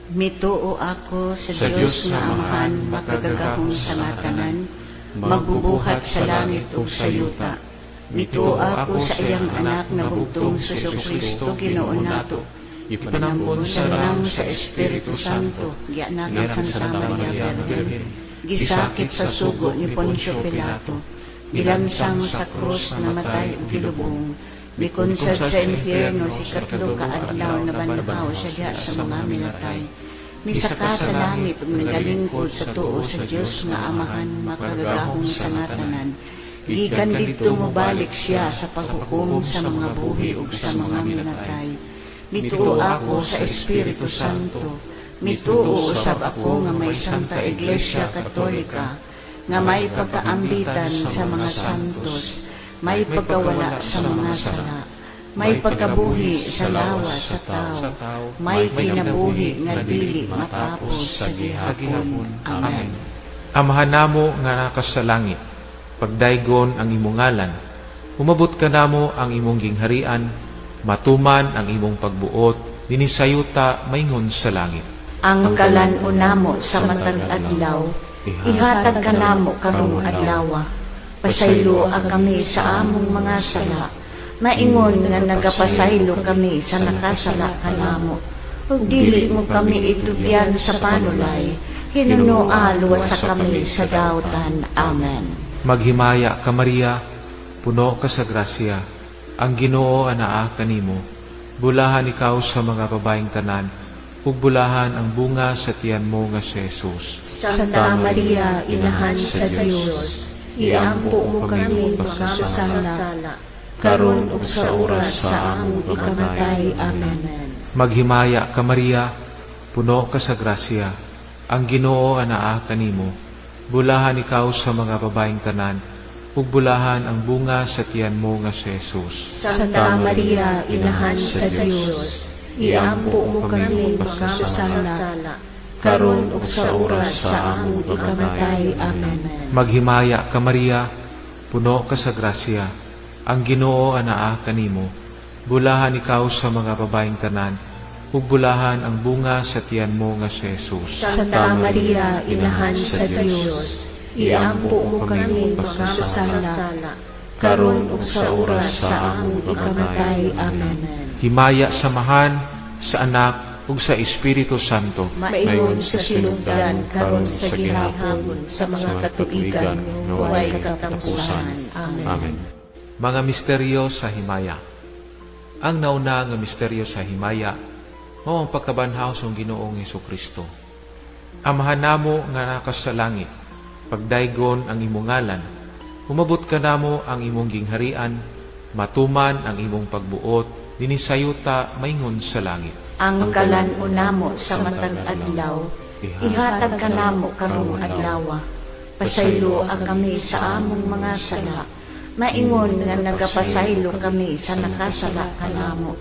Mituo ako sa Sa Dios nga Amahan, makagagahom sa tanan, magbubuhat sa langit ug sa yuta. Mituo ako sa iyang Anak nga bugtong si Kristo, Ginoo nato. Ipanangkon sa Sanang sa Espiritu Santo, gianak Gianak sa Santa Maria Birhen, gisakit sa sugo ni Poncio Pilato, gilansang sa krus, namatay ug gilubong, mikunsad sa impyerno, sa ikatlo ka adlaw nabanhaw siya diha sa mga minatay. Misaka sa langit ug nagalingkod sa tuo sa Dios nga Amahan, makagagahom sa nga tanan. Gikan didto mobalik siya sa paghukom sa mga buhi ug sa mga minatay. Mituo ako sa Espiritu Santo. Mituo usab ako nga may Santa Iglesia Katolika, nga may pagkaambitan sa mga santos, may pagkawala sa mga sala, may pagkabuhi sa lawas sa tao, may kinabuhi nga dili matapos sa gihapon. Amen. Amahan namo nga naka sa langit, pagdaygon ang imong ngalan. Umabot kanamo ang imong gingharian, matuman ang imong pagbuot dinhi sa yuta maingon sa langit. Ang kalan-on namo sa matag adlaw, ihatag kanamo karong adlaw. Pasayloa kami sa among mga sala, maingon nga nagapasaylo kami sa nakasala kanamo. Ug dili mo kami itugyan sa panulay, hinunoa luwasa kami sa dautan. Amen. Maghimaya ka, Maria, puno ka sa grasya. Ang Ginoo anaa kanimo. Bulahan ikaw sa mga babaeng tanan, ug bulahan ang bunga sa tiyan mo nga si Jesus. Santa Maria, Inahan sa Dios, iampo mo kami makasasala, karon ug sa oras sa among ikamatay. Amen. Maghimaya ka, Maria, puno ka sa grasya. Ang Ginoo anaa kanimo. Bulahan ikaw sa mga babaeng tanan, ug bulahan ang bunga sa tiyan mo nga si Jesus. Santa Maria, Inahan sa Dios, iampo mo kami makasasala, karon ug sa oras sa among ikamatay. Amen. Maghimaya ka, Maria, puno ka sa grasya. Ang Ginoo anaa kanimo. Bulahan ikaw sa mga babaeng tanan, ug bulahan ang bunga sa tiyan mo nga si Jesus. Santa Maria, Inahan sa Dios, iampo mo kami makasasala, karon ug sa oras sa among ikamatay. Amen. Himaya sa Amahan, sa Anak, ug sa Espiritu Santo. Maingon sa sinugdan, karon sa gihapon, sa mga katuigan nga way katapusan. Amen. Amen. Mga misteryo sa himaya. Ang nauna nga misteryo sa himaya, mao ang pagkabanhaw sa Ginoong Kristo. Amahan namo nga naka sa langit, pagdaygon ang imong ngalan. Umabot kanamo ang imong gingharian, matuman ang imong pagbuot dinhi sa yuta maingon sa langit. Ang kalan-on namo sa matag adlaw, ihatag kanamo karong adlaw. Pasayloa kami sa among mga sala, maingon nga nagapasaylo kami sa nakasala kanamo.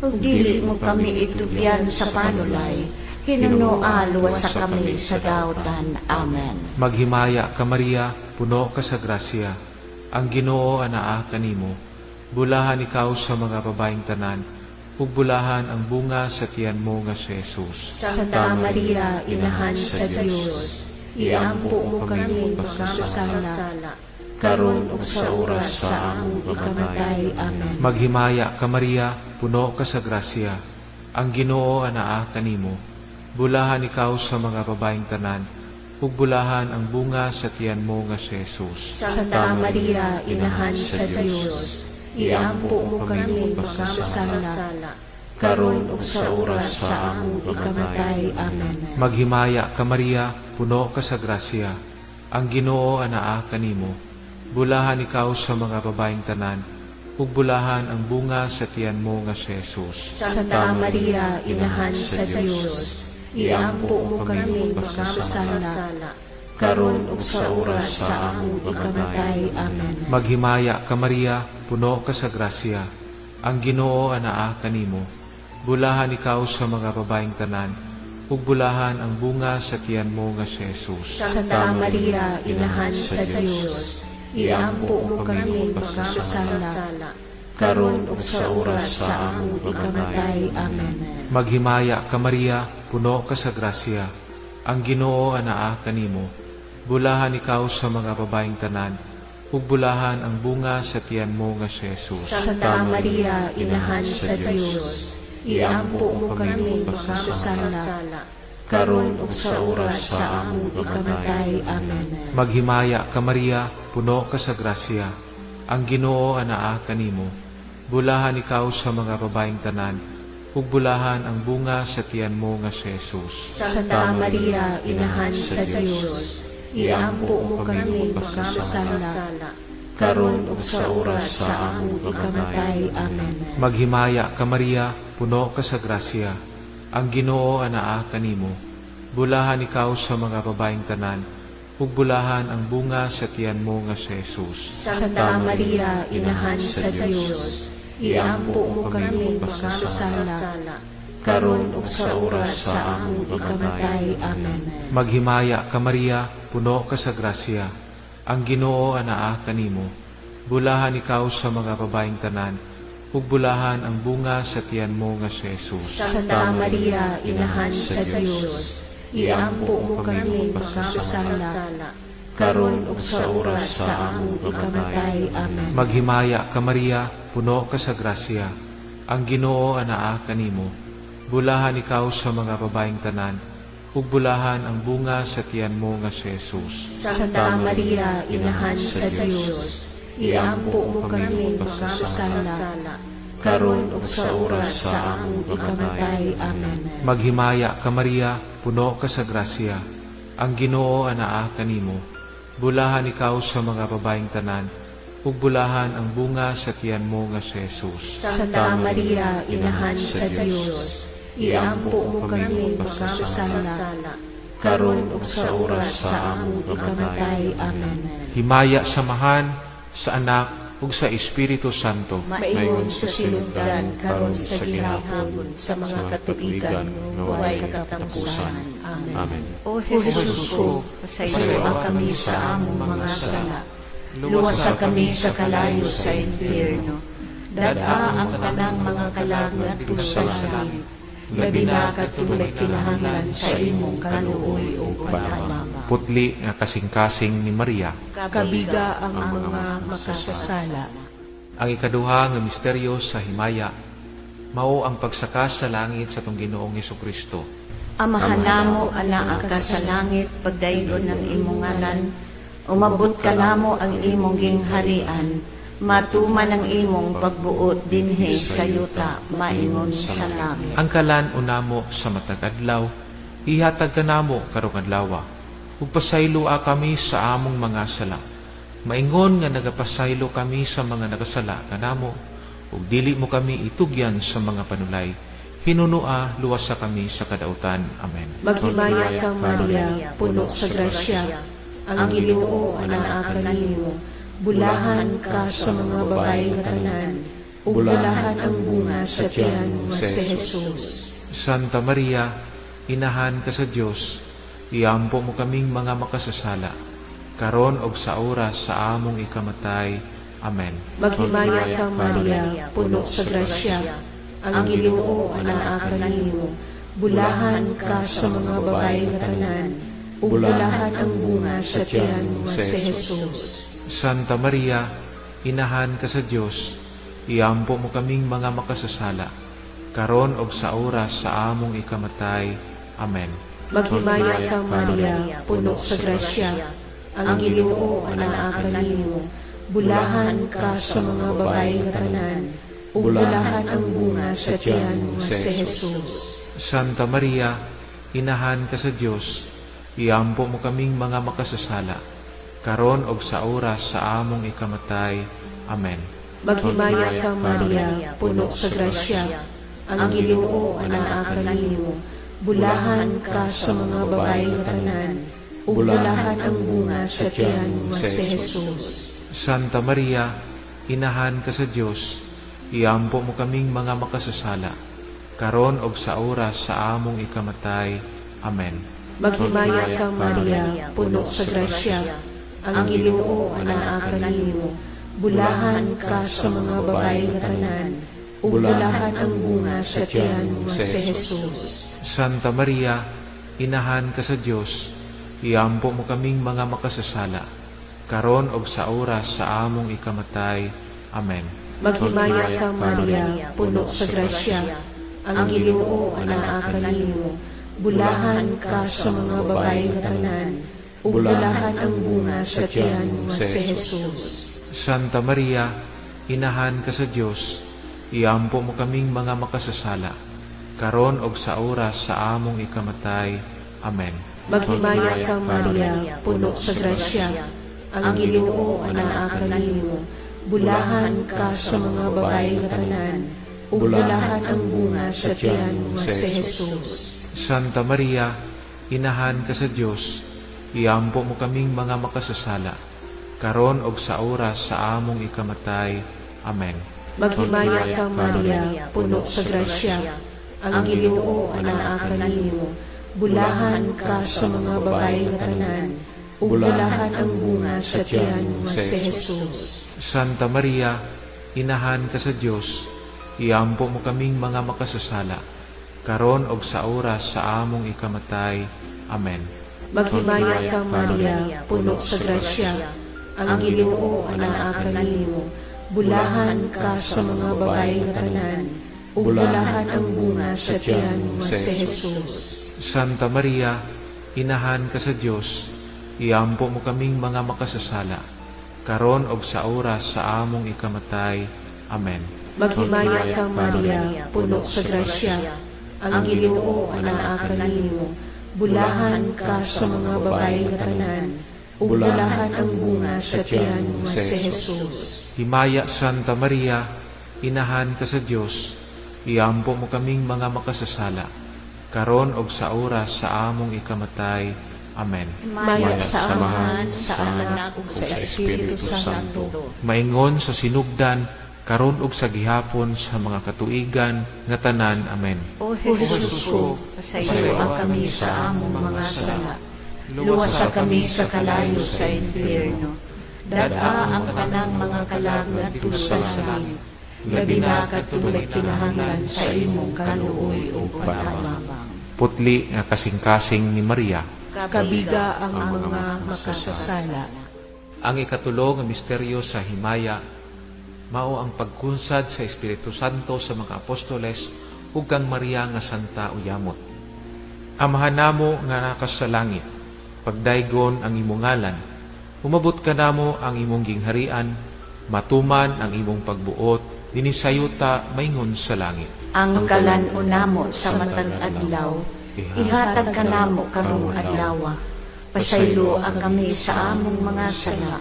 Ug dili mo kami itugyan sa panulay, hinunoa luwasa kami sa dautan. Amen. Maghimaya ka, Maria, puno ka sa grasya. Ang Ginoo anaa kanimo. Bulahan ikaw sa mga babaeng tanan, ug bulahan ang bunga sa tiyan mo nga si Jesus. Santa Maria, Inahan sa Dios, iampo mo kami makasasala, karon ug sa oras sa among ikamatay. Amen. Maghimaya ka, Maria, puno ka sa grasya. Ang Ginoo anaa kanimo. Bulahan ikaw sa mga babaeng tanan, ug bulahan ang bunga sa tiyan mo nga si Jesus. Santa Maria, Inahan sa Dios, iampo mo kami makasasala, karon ug sa oras sa among ikamatay. Amen. Maghimaya ka, Maria, puno ka sa grasya. Ang Ginoo anaa kanimo. Bulahan ikaw sa mga babaeng tanan, ug bulahan ang bunga sa tiyan mo nga si Jesus. Santa Maria, Inahan sa Dios, iampo mo kami makasasala, karon ug sa oras sa among ikamatay. Amen. Maghimaya ka, Maria, puno ka sa grasya. Ang Ginoo anaa kanimo. Bulahan ikaw sa mga babaeng tanan, ug bulahan ang bunga sa tiyan mo nga si Jesus. Santa Maria, Inahan sa Dios, iampo mo kami makasasala, karon ug sa oras sa among ikamatay. Amen. Maghimaya ka, Maria, puno ka sa grasya. Ang Ginoo anaa kanimo. Bulahan ikaw sa mga babaeng tanan, ug bulahan ang bunga sa tiyan mo nga si Jesus. Santa Maria, Inahan sa Dios, iampo mo kami makasasala, karon ug sa oras sa among ikamatay. Amen. Maghimaya ka, Maria, puno ka sa grasya. Ang Ginoo anaa kanimo. Bulahan ikaw sa mga babaeng tanan, ug bulahan ang bunga sa tiyan mo nga si Jesus. Santa Maria, Inahan sa Dios, iampo mo kami makasasala, karon ug sa oras sa among ikamatay. Amen. Maghimaya ka, Maria, puno ka sa grasya. Ang Ginoo anaa kanimo. Bulahan ikaw sa mga babaeng tanan, ug bulahan ang bunga sa tiyan mo nga si Jesus. Santa Maria, Inahan sa Dios, iampo mo kami makasasala, karon ug sa oras sa among ikamatay. Amen. Maghimaya ka, Maria, puno ka sa grasya. Ang Ginoo anaa kanimo. Bulahan ikaw sa mga babaeng tanan, ug bulahan ang bunga sa tiyan mo nga si Jesus. Santa Maria, Inahan sa Dios, iampo mo kami makasasala, karon ug sa oras sa among ikamatay. Amen. Maghimaya ka, Maria, puno ka sa grasya. Ang Ginoo anaa kanimo. Bulahan ikaw sa mga babaeng tanan, ug bulahan ang bunga sa tiyan mo nga si Jesus. Santa Maria, Inahan sa Dios, iampo mo kami makasasala, karon ug sa oras sa among ikamatay. Amen. Maghimaya ka, Maria, puno ka sa grasya. Ang Ginoo anaa kanimo. Bulahan ikaw sa mga babaeng tanan, ug bulahan ang bunga sa tiyan mo nga si Jesus. Santa Maria, Inahan sa Dios, iampo mo kami makasasala, karon ug sa oras sa among ikamatay. Amen. Himaya sa Amahan, sa Anak, ug sa Espiritu Santo. Maingon sa sinugdan, karon sa gihapon, sa mga katuigan nga way katapusan. Amen. Amen. O Jesus ko, pasayloa kami sa among mga sala. Luwasa kami sa kalayo sa impyerno. Dad-a ang tanang mga kalag ngadto sa langit. Labi na katong nagkinahanglan sa imong kaluoy o panabang. Putli nga kasing-kasing ni Maria. Kabiga ang mga makasasala. Ang ikaduha nga misteryo sa himaya, mao ang pagsaka sa langit sa atong Ginoong Kristo. Amahan namo anaa ka sa langit, pagdaygon ang imong ngalan. Umabot kanamo ang imong gingharian. Matuman ang imong pagbuot dinhi sa yuta, maingon sa langit. Ang kalan-on namo sa matag adlaw, ihatag kanamo karong adlawa. Ug pasayloa kami sa among mga sala. Maingon nga nagapasaylo kami sa mga nagasala kanamo, ug dili mo kami itugyan sa mga panulay. Hinunua, luwasa kami sa kadautan. Amen. Maghimaya ka, Maria, puno sa grasya. Ang Ginoo anaa kanimo. Bulahan ka sa mga babae nga tanan, ug bulahan ang bunga sa tiyan nga si Jesus. Santa Maria, Inahan ka sa Dios, iampo mo kaming mga makasasala, karon og sa oras sa among ikamatay. Amen. Maghimaya ka, Maria, puno sa grasya. Ang Ginoo anaa kanimo. Bulahan ka sa mga babae nga tanan, ug bulahan ang bunga sa tiyan nga si Jesus. Santa Maria, Inahan ka sa Dios, iampo mo kaming mga makasasala, karon og sa oras sa among ikamatay. Amen. Maghimaya ka, Maria, puno sa grasya. Ang Ginoo anaa kanimo. Bulahan ka sa mga babae nga tanan, ug bulahan ang bunga sa tiyan nga si Jesus. Santa Maria, Inahan ka sa Dios, iampo mo kaming mga makasasala, karon og sa oras sa among ikamatay. Amen. Maghimaya ka, Maria, puno sa grasya. Ang Ginoo anaa kanimo. Bulahan ka sa mga babae nga tanan, ug bulahan ang bunga sa tiyan nga si Jesus. Santa Maria, Inahan ka sa Dios, iampo mo kaming mga makasasala, karon og sa oras sa among ikamatay. Amen. Maghimaya ka, Maria, puno sa grasya. Ang Ginoo anaa kanimo. Bulahan ka sa mga babae nga tanan, ug bulahan ang bunga sa tiyan nga si Jesus. Santa Maria, inahan ka sa Dios, iampo mo kaming mga makasasala, karon og sa oras sa among ikamatay. Amen. Maghimaya ka, Maria, puno sa grasya, ang Ginoo anaa kanimo. Bulahan ka sa mga babae nga tanan, ug bulahan ang bunga sa tiyan nga si Jesus. Santa Maria, inahan ka sa Dios, iampo mo kaming mga makasasala, karon og sa oras sa among ikamatay. Amen. Maghimaya ka, Maria, puno sa grasya, ang Ginoo anaa kanimo. Bulahan ka sa mga babae nga tanan, ug bulahan ang bunga sa tiyan nga si Jesus. Santa Maria, inahan ka sa Dios, iampo mo kaming mga makasasala, karon og sa oras sa among ikamatay. Amen. Maghimaya ka, Maria, puno sa grasya, ang Ginoo anaa kanimo. Bulahan ka sa mga babae nga tanan, ug bulahan ang bunga sa tiyan nga si Jesus. Santa Maria, inahan ka sa Dios, iampo mo kaming mga makasasala, karon og sa oras sa among ikamatay. Amen. Maghimaya ka, Maria, puno sa grasya, ang Ginoo anaa kanimo. Bulahan ka sa mga babae nga tanan, ug bulahan ang bunga sa tiyan nga si Jesus. Santa Maria, inahan ka sa Dios, iampo mo kaming mga makasasala, karon og sa oras sa among ikamatay. Amen. Maghimaya ka, Maria, puno sa grasya, ang Ginoo anaa kanimo. Bulahan ka sa mga babae nga tanan, ug bulahan ang bunga sa tiyan nga si Jesus. Himaya, Santa Maria, inahan ka sa Dios, iampo mo kaming mga makasasala, karon og sa oras sa among ikamatay. Amen. Himaya sa Amahan, sa Anak, ug sa Espiritu Santo. Maingon sa sinugdan, karon ug sa gihapon sa mga katuigan nga tanan. Amen. O Jesus ko, pasayloa kami sa among mga sala. Luwasa kami sa kalayo sa impyerno. Dad-a ang tanang mga kalag ngadto sa langit. Labi na kadtong nagkinahanglan sa imong kaluoy ug pag-abang. Putli nga kasing-kasing ni Maria. Kabiga ang mga makasasala. Ang ikatulo nga misteryo sa himaya mao ang pagkunsad sa Espiritu Santo sa mga apostoles ug kang Maria nga Santa Uyamot. Amahan namo nga naa sa langit, pagdaygon ang imong ngalan. Umabot kanamo ang imong gingharian, matuman ang imong pagbuot dinhi sa yuta maingon sa langit. Ang kalan-on namo sa matag adlaw, ihatag kanamo karong adlaw. Pasayloa kami sa among mga sala.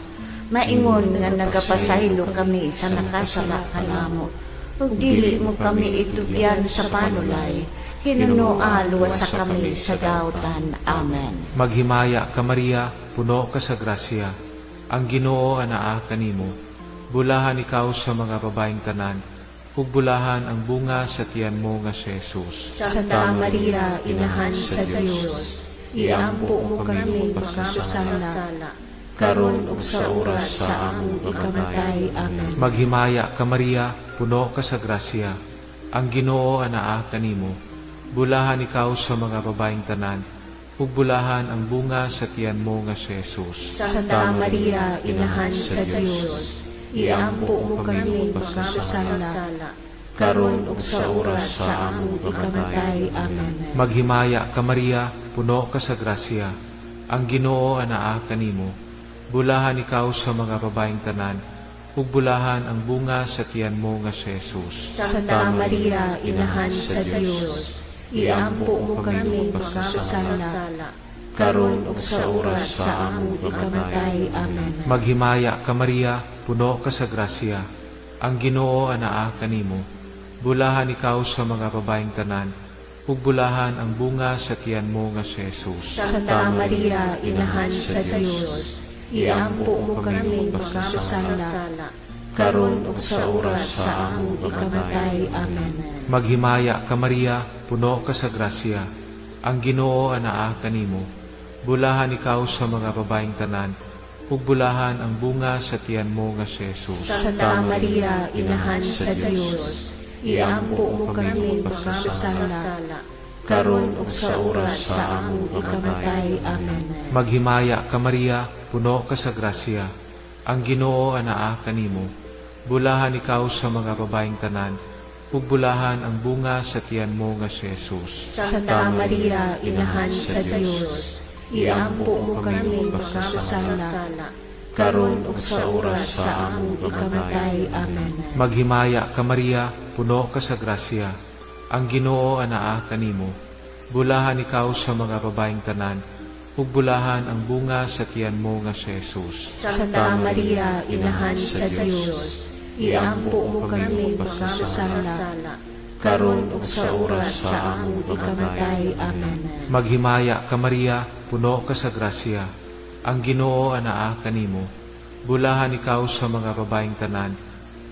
Maingon nga nagapasaylo kami sa nakasala kanamo. Ug dili mo kami itugyan sa panulay, hinunoa luwasa kami sa dautan. Amen. Maghimaya ka, Maria, puno ka sa grasya. Ang Ginoo anaa kanimo. Bulahan ikaw sa mga babaeng tanan, ug bulahan ang bunga sa tiyan mo nga si Jesus. Santa Maria, inahan sa Dios, iampo mo kami makasasala, karon ug sa oras sa among ikamatay. Amen. Maghimaya ka, Maria, puno ka sa grasya. Ang Ginoo anaa kanimo. Bulahan ikaw sa mga babaeng tanan, ug bulahan ang bunga sa tiyan mo nga si Jesus. Santa Maria, inahan sa Dios, iampo mo kami makasasala, karon ug sa oras sa among ikamatay. Amen. Maghimaya ka, Maria, puno ka sa grasya. Ang Ginoo anaa kanimo. Bulahan ikaw sa mga babaeng tanan, ug bulahan ang bunga sa tiyan mo nga si Jesus. Santa Maria, inahan sa Dios, iampo mo kami makasasala, karon ug sa oras sa among ikamatay. Amen. Maghimaya ka, Maria, puno ka sa grasya. Ang Ginoo anaa kanimo. Bulahan ikaw sa mga babaeng tanan, ug bulahan ang bunga sa tiyan mo nga si Jesus. Santa Maria, inahan sa Dios, iampo mo kami makasasala, karon ug sa oras sa among ikamatay. Amen. Maghimaya ka, Maria, puno ka sa grasya. Ang Ginoo anaa kanimo. Bulahan ikaw sa mga babaeng tanan, ug bulahan ang bunga sa tiyan mo nga si Jesus. Santa Maria, Inahan sa Dios, iampo mo kami makasasala, karon ug sa oras sa among ikamatay. Amen. Maghimaya ka, Maria, puno ka sa grasya. Ang Ginoo anaa kanimo. Bulahan ikaw sa mga babaeng tanan, ug bulahan ang bunga sa tiyan mo nga si Jesus. Santa Maria, Inahan sa Dios, iampo mo kami makasasala, karon ug sa oras sa among ikamatay. Amen. Maghimaya ka, Maria, puno ka sa grasya. Ang Ginoo anaa kanimo. Bulahan ikaw sa mga babaeng tanan, ug bulahan ang bunga sa tiyan mo nga si Jesus. Santa Maria, Inahan sa Dios, iampo mo kami makasasala, karon ug sa oras sa among ikamatay. Amen. Maghimaya ka, Maria, puno ka sa grasya. Ang Ginoo anaa kanimo. Bulahan ikaw sa mga babaeng tanan,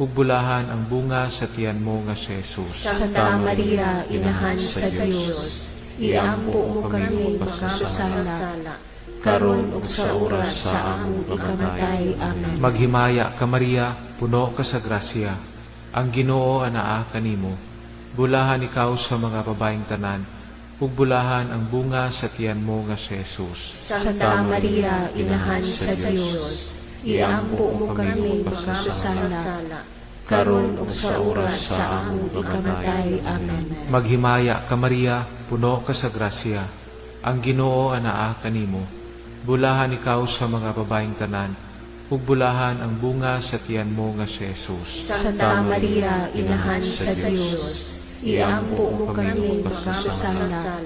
ug bulahan ang bunga sa tiyan mo nga si Jesus. Santa Maria, Inahan sa Dios, iampo mo kami makasasala, karon ug sa oras sa among ikamatay. Amen. Maghimaya ka, Maria, puno ka sa grasya. Ang Ginoo anaa kanimo. Bulahan ikaw sa mga babaeng tanan, ug bulahan ang bunga sa tiyan mo nga si Jesus. Santa Maria, Inahan sa Dios, iampo mo kami makasasala, karon ug sa oras sa among ikamatay. Amen. Maghimaya ka, Maria, puno ka sa grasya. Ang Ginoo anaa kanimo. Bulahan ikaw sa mga babaeng tanan, ug bulahan ang bunga sa tiyan mo nga si Jesus. Santa Maria, Inahan sa Dios, iampo mo kami makasasala,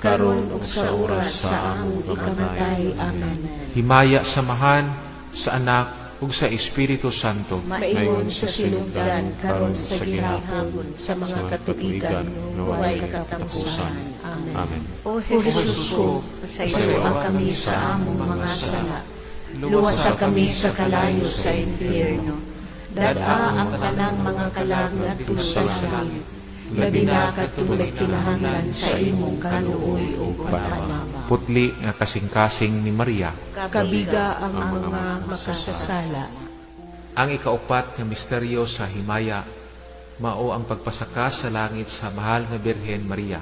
karon ug sa oras sa among ikamatay. Amen. Himaya sa Amahan, sa Anak, ug sa Espiritu Santo. Maingon sa sinugdan, karon sa gihapon, sa mga katuigan, way katapusan. Amen. Amen. O Jesus ko, pasayloa kami sa among mga sala. Luwasa kami sa kalayo sa impyerno. Dad-a ang tanang mga kalag ngadto sa langit. Labi na katong nagkinahanglan sa imong kaluoy ug panabang. Putli nga kasing-kasing ni Maria. Kabiga ang mga makasasala. Ang ikaupat nga misteryo sa himaya, mao ang pagpasaka sa langit sa mahal nga Birhen Maria.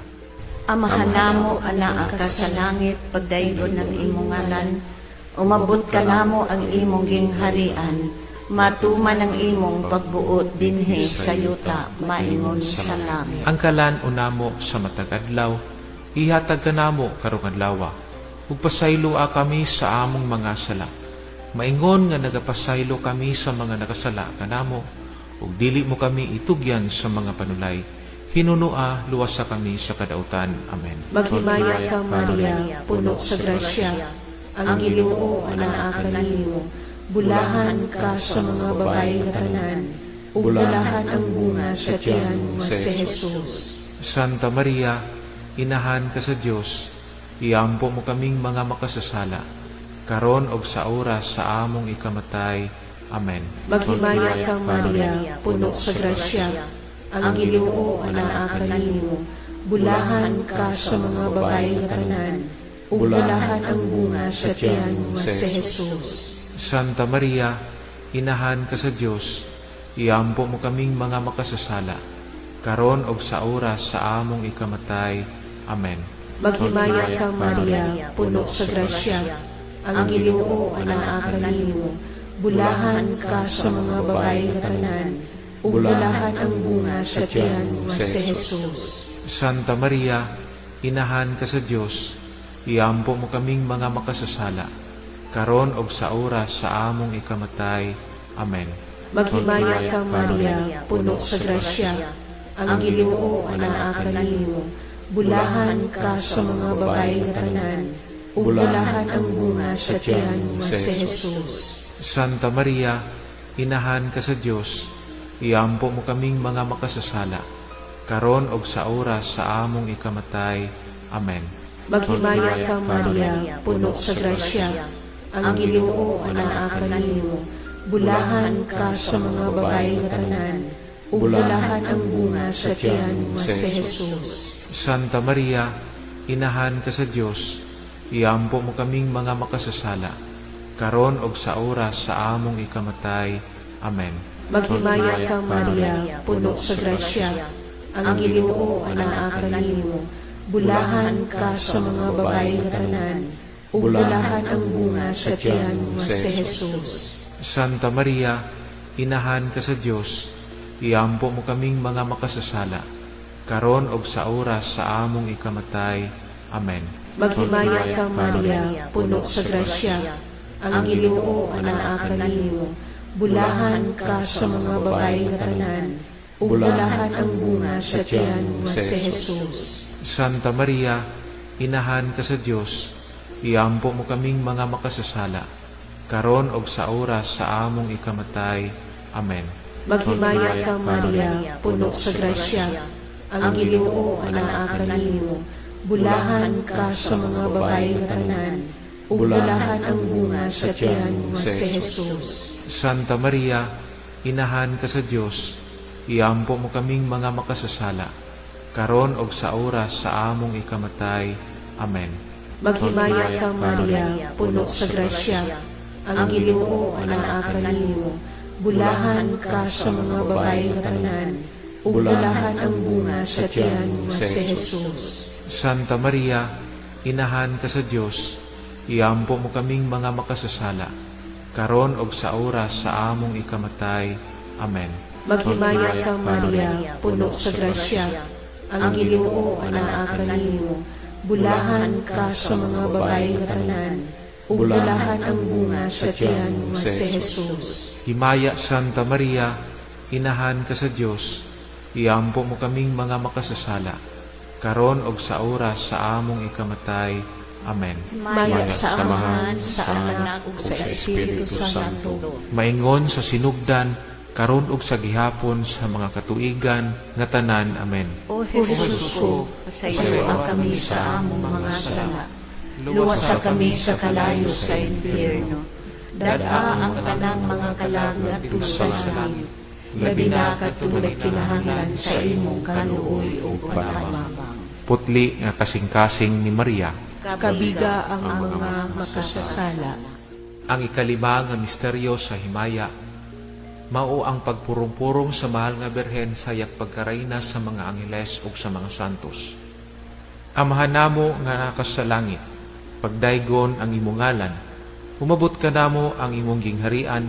Amahan namo, anaa ka sa langit, pagdaygon ng imong ngalan. Umabot ka namo ang imong gingharian. Matuman ang imong pagbuot dinhi sa yuta, maingon sa langit. Ang kalan-on namo sa matag adlaw, ihatag kanamo karong adlawa. Ug pasayloa kami sa among mga sala. Maingon nga nagapasaylo kami sa mga nakasala kanamo, ug dili mo kami itugyan sa mga panulay. Hinunoa, luwasa kami sa kadautan. Amen. Maghimaya ka, Maria, puno sa grasya. Ang Ginoo anaa kanimo. Bulahan ka sa mga babae nga tanan, ug bulahan ang bunga sa tiyan nga si Jesus. Santa Maria, Inahan ka sa Dios, iampo mo kaming mga makasasala, karon og sa oras sa among ikamatay. Amen. Maghimaya ka, Maria, puno sa grasya. Ang Ginoo anaa kanimo. Bulahan ka sa mga babae nga tanan, ug bulahan ang bunga sa tiyan nga si Jesus. Santa Maria, Inahan ka sa Dios, iampo mo kaming mga makasasala, karon og sa oras sa among ikamatay. Amen. Maghimaya ka, Maria, puno sa grasya. Ang Ginoo anaa kanimo. Bulahan ka sa mga babae nga tanan, ug bulahan ang bunga sa tiyan nga si Jesus. Santa Maria, Inahan ka sa Dios, iampo mo kaming mga makasasala, karon og sa oras sa among ikamatay. Amen. Maghimaya ka, Maria, puno sa grasya. Ang Ginoo anaa kanimo. Bulahan ka sa mga babae nga tanan, ug bulahan ang bunga sa tiyan nga si Jesus. Santa Maria, Inahan ka sa Dios, iampo mo kaming mga makasasala, karon og sa oras sa among ikamatay. Amen. Maghimaya ka, Maria, puno sa grasya. Ang Ginoo anaa kanimo. Bulahan ka sa mga babae nga tanan, ug bulahan ang bunga sa tiyan nga si Jesus. Santa Maria, Inahan ka sa Dios, iampo mo kaming mga makasasala, karon ug sa oras sa among ikamatay. Amen. Maghimaya ka, Maria, puno sa grasya, ang Ginoo anaa kanimo. Bulahan ka sa mga babae nga tanan, ug bulahan ang bunga sa tiyan nga si Jesus. Santa Maria, inahan ka sa Dios, iampo mo kaming mga makasasala, karon ug sa oras sa among ikamatay. Amen. Maghimaya ka, Maria, puno sa grasya, ang Ginoo anaa kanimo. Bulahan ka sa mga babae nga tanan, ug bulahan ang bunga sa tiyan nga si Jesus. Santa Maria, inahan ka sa Dios, iampo mo kaming mga makasasala, karon ug sa oras sa among ikamatay. Amen. Maghimaya ka, Maria, puno sa grasya, ang Ginoo anaa kanimo. Bulahan ka sa mga babae nga tanan, ug bulahan ang bunga sa tiyan nga si Jesus. Santa Maria, inahan ka sa Dios, iampo mo kaming mga makasasala, karon ug sa oras sa among ikamatay. Amen. Maghimaya ka, Maria, puno sa grasya, ang Ginoo anaa kanimo. Bulahan ka sa mga babae nga tanan, ug bulahan ang bunga sa tiyan nga si Jesus. Santa Maria, inahan ka sa Dios, iampo mo kaming mga makasasala, karon ug sa oras sa among ikamatay. Amen. Maghimaya ka, Maria, puno sa grasya, ang Ginoo anaa kanimo. Bulahan ka sa mga babae nga tanan, ug bulahan ang bunga sa tiyan nga si Jesus. Himaya, Santa Maria, inahan ka sa Dios, iampo mo kaming mga makasasala, karon ug sa oras sa among ikamatay. Amen. Himaya sa Amahan, sa Anak ug sa Espiritu Santo. Maingon sa sinugdan, karon ug sa gihapon sa mga katuigan nga tanan. Amen. O Jesus ko, pasayloa kami sa among mga sala. Luwasa kami sa kalayo sa impyerno. Dad-a ang tanang mga kalag ngadto sa langit. Labi na kadtong nagkinahanglan sa imong kaluoy ug panabang. Putli nga kasing-kasing ni Maria. Kabiga ang mga makasasala. Ang ikalima nga misteryo sa himaya, mao ang pagpurong-purong sa mahal nga Birhen sa iyang pagkarayna sa mga angeles ug sa mga santos. Amahan namo nga naa ka sa langit, pagdaygon ang imong ngalan, umabot kanamo ang imong gingharian,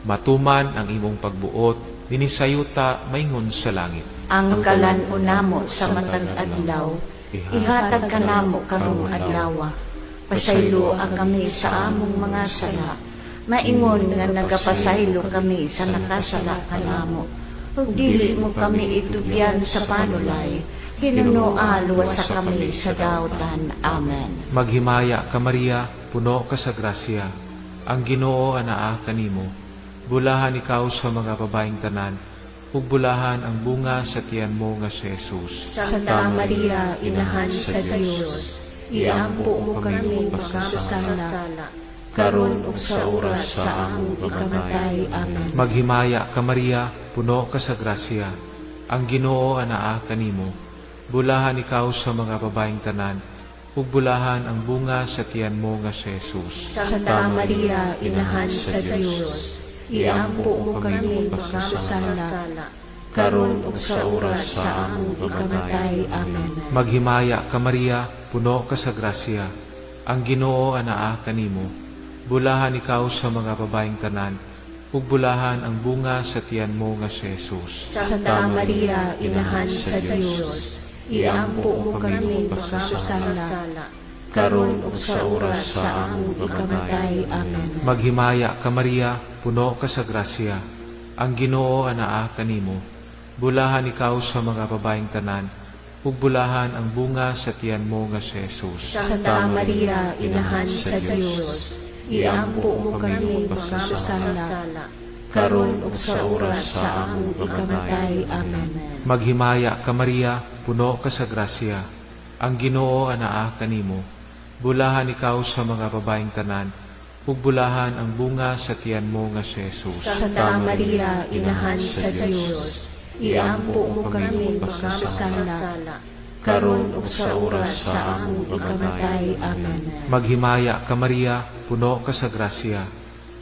matuman ang imong pagbuot, dinhi sa yuta maingon sa langit. Ang kalan-on namo sa matag adlaw, ihatag kanamo karong adlawa. Pasayloa kami sa among mga sala, maingon nga nagapasaylo kami sa nakasala kanamo. Ug dili mo kami itugyan sa panulay, hinunoa luwasa kami sa dautan. Amen. Maghimaya ka, Maria, puno ka sa grasya. Ang Ginoo anaa kanimo. Bulahan ikaw sa mga babaeng tanan, ug bulahan ang bunga sa tiyan mo nga si Jesus. Santa Maria, inahan sa Dios, iampo mo kami makasasala, karon ug sa oras sa among ikamatay. Amen. Maghimaya ka, Maria, puno ka sa grasya. Ang Ginoo anaa kanimo. Bulahan ikaw sa mga babaeng tanan, ug bulahan ang bunga sa tiyan mo nga si Jesus. Santa Maria, inahan sa Dios, iampo mo kami makasasala, karon ug sa oras sa among ikamatay. Amen. Maghimaya ka, Maria, puno ka sa grasya. Ang Ginoo anaa kanimo. Bulahan ikaw sa mga babaeng tanan, ug bulahan ang bunga sa tiyan mo nga si Jesus. Santa Maria, inahan sa Dios, iampo mo kami makasasala, karon ug sa oras sa among ikamatay. Amen. Maghimaya ka, Maria, puno ka sa grasya. Ang Ginoo anaa kanimo. Bulahan ikaw sa mga babaeng tanan, ug bulahan ang bunga sa tiyan mo nga si Jesus. Santa Maria, inahan sa Dios, iampo mo kami makasasala, karon ug sa oras sa among ikamatay. Amen. Maghimaya ka, Maria, puno ka sa grasya. Ang Ginoo anaa kanimo. Bulahan ikaw sa mga babaeng tanan, ug bulahan ang bunga sa tiyan mo nga si Jesus. Santa Maria, inahan sa Dios, iampo mo kami makasasala, karon ug sa oras sa among ikamatay. Amen. Maghimaya ka, Maria, puno ka sa grasya.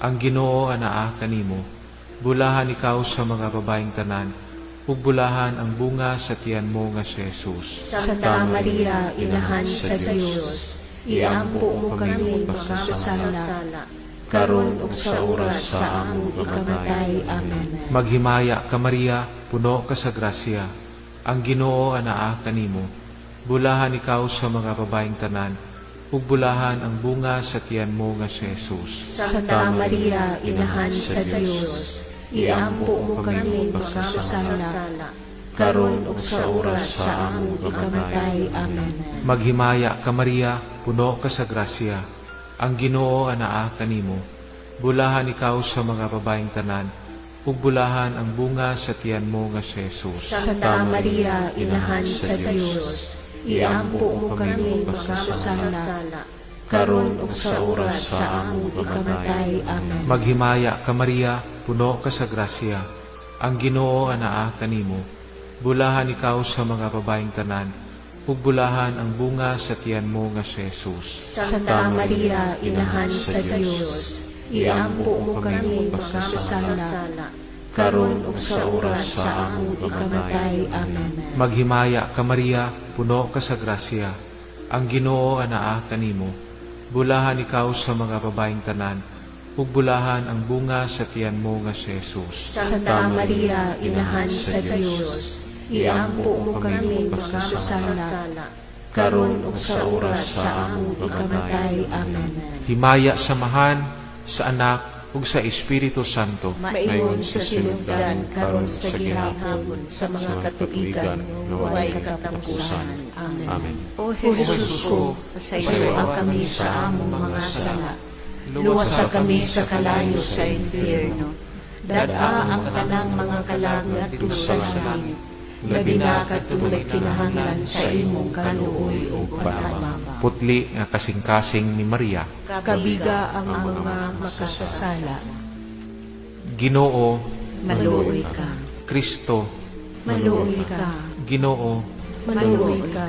Ang Ginoo anaa kanimo. Bulahan ikaw sa mga babaeng tanan, ug bulahan ang bunga sa tiyan mo nga si Jesus. Santa Maria, Inahan sa Dios, iampo mo kami makasasala, karon ug sa oras sa among ikamatay. Amen. Maghimaya ka, Maria, puno ka sa grasya. Ang Ginoo anaa kanimo. Bulahan ikaw sa mga babaeng tanan, ug bulahan ang bunga sa tiyan mo nga si Jesus. Santa Maria, Inahan sa Dios, iampo mo kami makasasala, karon ug sa oras sa among ikamatay. Amen. Maghimaya ka, Maria, puno ka sa grasya. Ang Ginoo anaa kanimo. Bulahan ikaw sa mga babaeng tanan, ug bulahan ang bunga sa tiyan mo nga si Jesus. Santa Maria, Inahan sa Dios, iampo mo kami makasasala, karon ug sa oras sa among ikamatay. Amen. Maghimaya ka, Maria, puno ka sa grasya. Ang Ginoo anaa kanimo. Bulahan ikaw sa mga babaeng tanan, ug bulahan ang bunga sa tiyan mo nga si Jesus. Santa Maria, Inahan sa Dios, iampo mo kami makasasala, karon ug sa oras sa among ikamatay. Amen. Maghimaya ka, Maria, puno ka sa grasya. Ang Ginoo anaa kanimo. Bulahan ikaw sa mga babaeng tanan, ug bulahan ang bunga sa tiyan mo nga si Jesus. Santa Maria, Inahan sa Dios, iampo mo kami makasasala, karon ug sa oras sa among ikamatay. Amen. Himaya sa Amahan, sa Anak, ug sa Espiritu Santo. Maingon sa sinugdan, karon sa gihapon, sa mga katuigan nga walay katapusan. Amen. Amen. O Jesus ko, pasayloa kami sa among mga sala. Luwasa kami sa kalayo sa impyerno. Dad-a ang tanang mga kalag ngadto sa langit. Labi na kadtong nagkinahanglan sa imong kaluoy ug pag-abang. Putli nga kasing-kasing ni Maria. Kabiga ang mga makasasala. Ginoo, Maluoy ka. Kristo, Maluoy ka. Ginoo, Maluoy ka.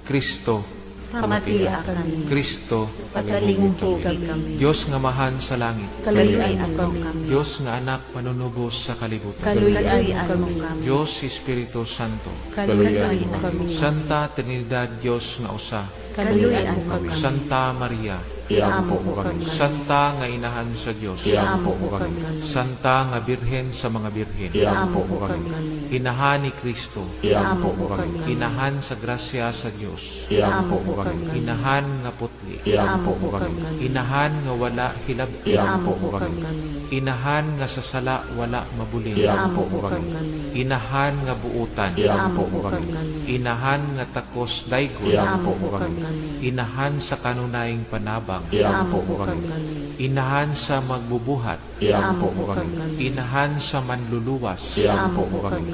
Kristo, Pamatia kami. Kristo, Patalingkugi kami. Dios nga Amahan sa langit, Kaluy-an mo kami. Dios nga Anak manunubos sa kalibutan, Kaluy-an mo kami. Dios Espiritu Santo, Kaluy-an mo kami. Santa Trinidad, Dios nga usa, Kaluy-an mo kami. Santa Maria, Iampo mo kami. Santa nga Inahan sa Dios, Iampo mo kami. Santa nga Birhen sa mga birhen, Iampo mo kami. Inahan ni Kristo, Iampo mo kami. Inahan sa grasya sa Dios, Iampo mo kami. Inahan nga putli, Iampo mo kami. Inahan nga wala hilabti, Iampo mo kami. Inahan nga sa sala wala mabulin, Iampo mo kami. Inahan nga buutan, Iampo mo kami. Inahan nga takos daygon, Iampo mo kami. Inahan sa kanunayng panabang, Iampo mo kami. Inahan sa magbubuhat, Iampo mo kami. Inahan sa manluluwas, Iampo mo kami.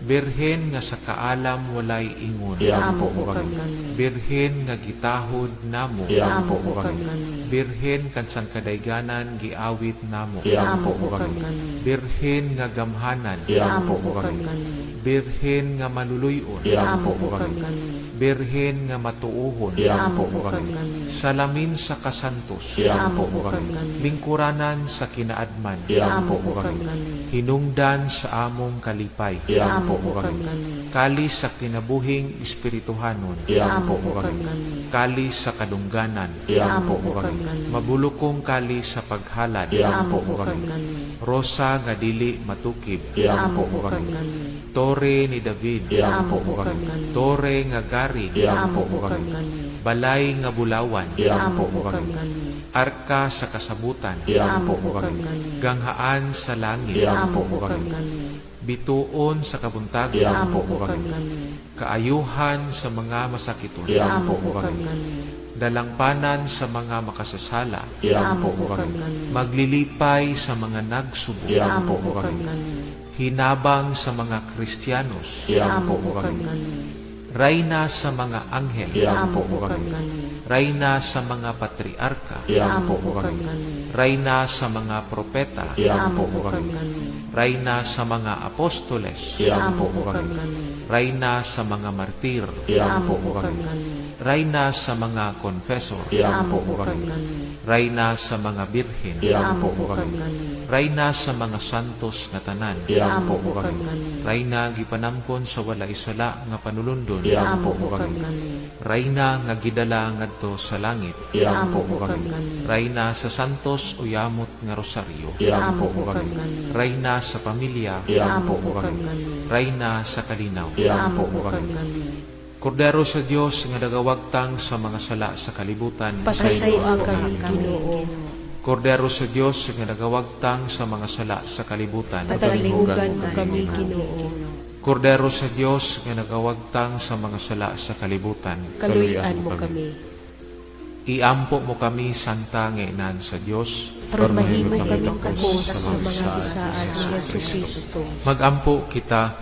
Birhen nga sa kaalam walay ingon, Iampo mo kami. Birhen nga gitahod namo, Iampo mo kami. Birhen kan sangkadayganan giawit namo, Iampo mo kami. Birhen nga gamhanan, Iampo mo kami. Birhen nga maluluyon, Iampo mo kami. Birhen nga matuohon, Iampo mo kami. Salamin sa kasantos, Iampo mo kami. Lingkuranan sa kinaadman, Iampo mo kami. Hinungdan sa among kalipay, Iampo mo kami. Kalis sa kinabuhing espirituhanon, Iampo mo kami. Kalis sa kadungganan, Iampo mo kami. Mabulukong kalis sa paghalad, Iampo mo kami. Rosa nga dili matukib, Iampo mo kami. Tore ni David, Iampo mo kami. Tore nga gari, Iampo mo kami. Balay nga bulawan, Iampo mo kami. Arka sa kasabutan, Iampo mo kami. Ganghaan sa langit, Iampo mo kami. Bituon sa kabuntagon, Iampo mo kami. Kaayuhan sa mga masakiton, Iampo mo kami. Dalangpanan sa mga makasasala, Iampo mo kami. Maglilipay sa mga nagsubo, Iampo mo kami. Hinabang sa mga Kristiyanos, Iampo mo kami. Rayna sa mga anghel, Iampo mo kami. Rayna sa mga patriarka, Iampo mo kami. Rayna sa mga propeta, Iampo mo kami. Rayna sa mga apostoles, Iampo mo kami. Rayna sa mga martir, Iampo mo kami. Rayna sa mga confessor, Iampo mo kami. Rayna sa mga birhen, Iampo mo kami. Rayna sa mga santos nga tanan, Iampo mo kami. Rayna gipanamkon sa walay sala nga panulundon, Iampo mo kami. Rayna nga gidala ngadto sa langit, Iampo mo kami. Rayna sa santos o yamot nga rosaryo, Iampo mo kami. Rayna sa pamilya, Iampo mo kami. Rayna sa kalinaw. Iampo mo kami. Kordero sa Dios nga nagawagtang sa mga sala sa kalibutan. Pasayloa kami, Ginoo. Kordero sa Dios nga nagawagtang sa mga sala sa kalibutan. Patalinghugan mo kami, Ginoo. Kordero sa Dios nga nagawagtang sa mga sala sa kalibutan. Kaluy-an mo kami. Iampo mo kami, Santa nga Inahan sa Dios. Aron mahimo kami takos sa mga gisaad ni Hesus Kristo. Magampo kita.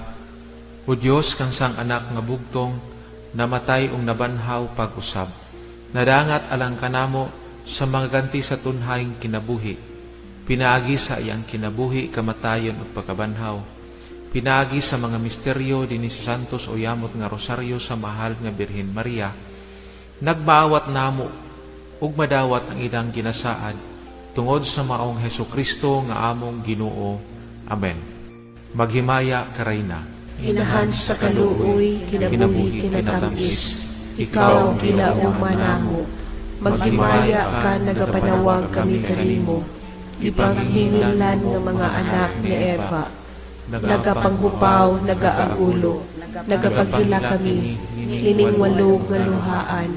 O Dios kansang anak nga bugtong namatay ug nabanhaw pag-usab. Nadangat alang kanamo sa mga ganti sa tunhayng kinabuhi. Pinaagi sa iyang kinabuhi, kamatayon ug pagkabanhaw. Pinaagi sa mga misteryo dinhi sa Santos o Yamot nga Rosaryo sa mahal nga Birhen Maria. Nagmaawat namo ug madawat ang ilang ginasaad tungod sa maong Hesus Kristo nga among Ginoo. Amen. Maghimaya ka, Reyna. Inahan sa kaluoy, kinabuhi, kinatamis, ikaw ang ginauma namo. Maghimaya ka, nagapanawag kami kanimo. Ipanghinginlan nga mga anak ni Eva. Nagapanghupaw, nagaagulo, nagapagila kami, liningwalog nga luhaan.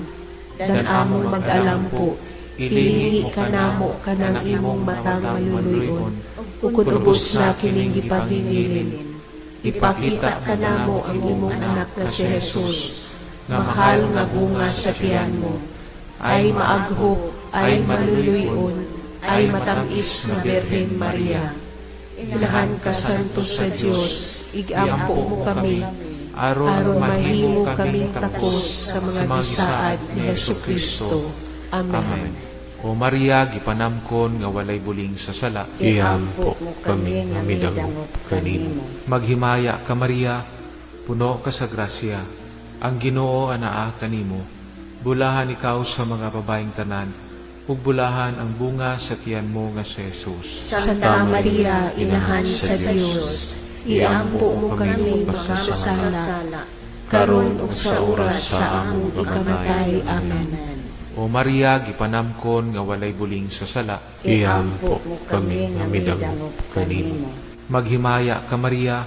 Dan among mag-alampo, ilingi ka namo kanang imong matang maluluyon, ukon ubos na kining gipahingilin. Ipakita ka namo ang imong anak nga si Jesus, mahal nga bunga sa tiyan mo, ay maaghok, ay maluluyon, ay matamis nga Birhen Maria. Inahan ka santo sa Dios, igampo mo kami, aron aron mahimo kaming takos sa mga gisaad ni Hesus Kristo. Amen. Amen. O Maria, gipanamkon nga walay buling sa sala. Iampo kami nga midangop kanimo. Maghimaya ka, Maria, puno ka sa grasya. Ang Ginoo anaa kanimo. Bulahan ikaw sa mga babaeng tanan, ug bulahan ang bunga sa tiyan mo nga si Jesus. Santa Maria, inahan sa Dios, iampo mo kami makasasala, karon ug sa oras sa among ikamatay. Amen. O Maria, gipanamkon nga walay buling sa sala. Iampo kami nga midangop kanimo. Maghimaya ka, Maria,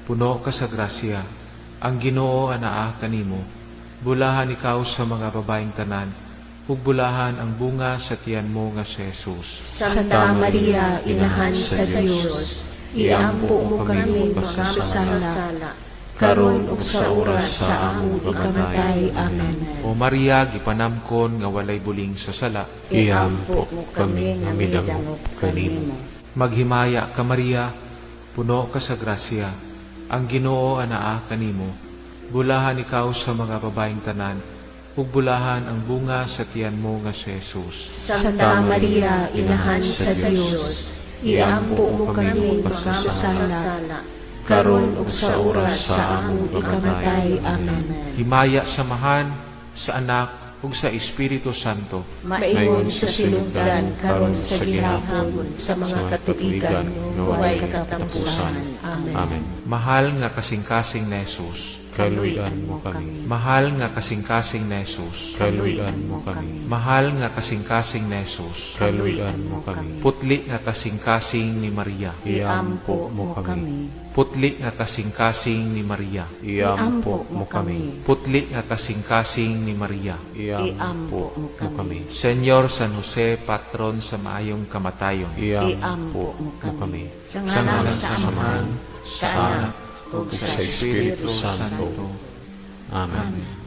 puno ka sa grasya. Ang Ginoo anaa kanimo. Bulahan ikaw sa mga babaeng tanan, ug bulahan ang bunga sa tiyan mo nga si Jesus. Santa Maria, inahan sa Dios, iampo mo kami makasasala, karon ug sa oras sa among ikamatay. Amen. O Maria, gipanamkon nga walay buling sa sala. Iampo kami nga midangop kanimo. Maghimaya ka, Maria, puno ka sa grasya. Ang Ginoo anaa kanimo. Bulahan ikaw sa mga babaeng tanan, ug bulahan ang bunga sa tiyan mo nga si Jesus. Santa Maria, inahan sa Dios, iampo mo kami makasasala, karon ug sa oras sa among ikamatay. Amen. Himaya sa Amahan, sa Anak, ug sa Espiritu Santo. Maingon sa sinugdan karon sa gihapon sa mga katuigan nga walay katapusan. Amen. Amen. Mahal nga kasing-kasing ni Jesus. Kaluy-an mo kami. Mahal nga kasing-kasing ni Jesus. Kaluy-an mo kami. Mahal nga kasing-kasing ni Jesus. Kaluy-an mo kami. Putli nga kasing-kasing ni Maria. Iampo mo kami. Putli nga kasing-kasing ni Maria. Iampo mo kami. Putli nga kasing-kasing ni Maria. Iampo mo kami. Senyor San Jose, patron sa maayong kamatayon. Iampo mo kami. Sa Sa ngalan ngalan sa sa Amahan, Amahan, sa Anak, ug Sa Espiritu Santo. Amen.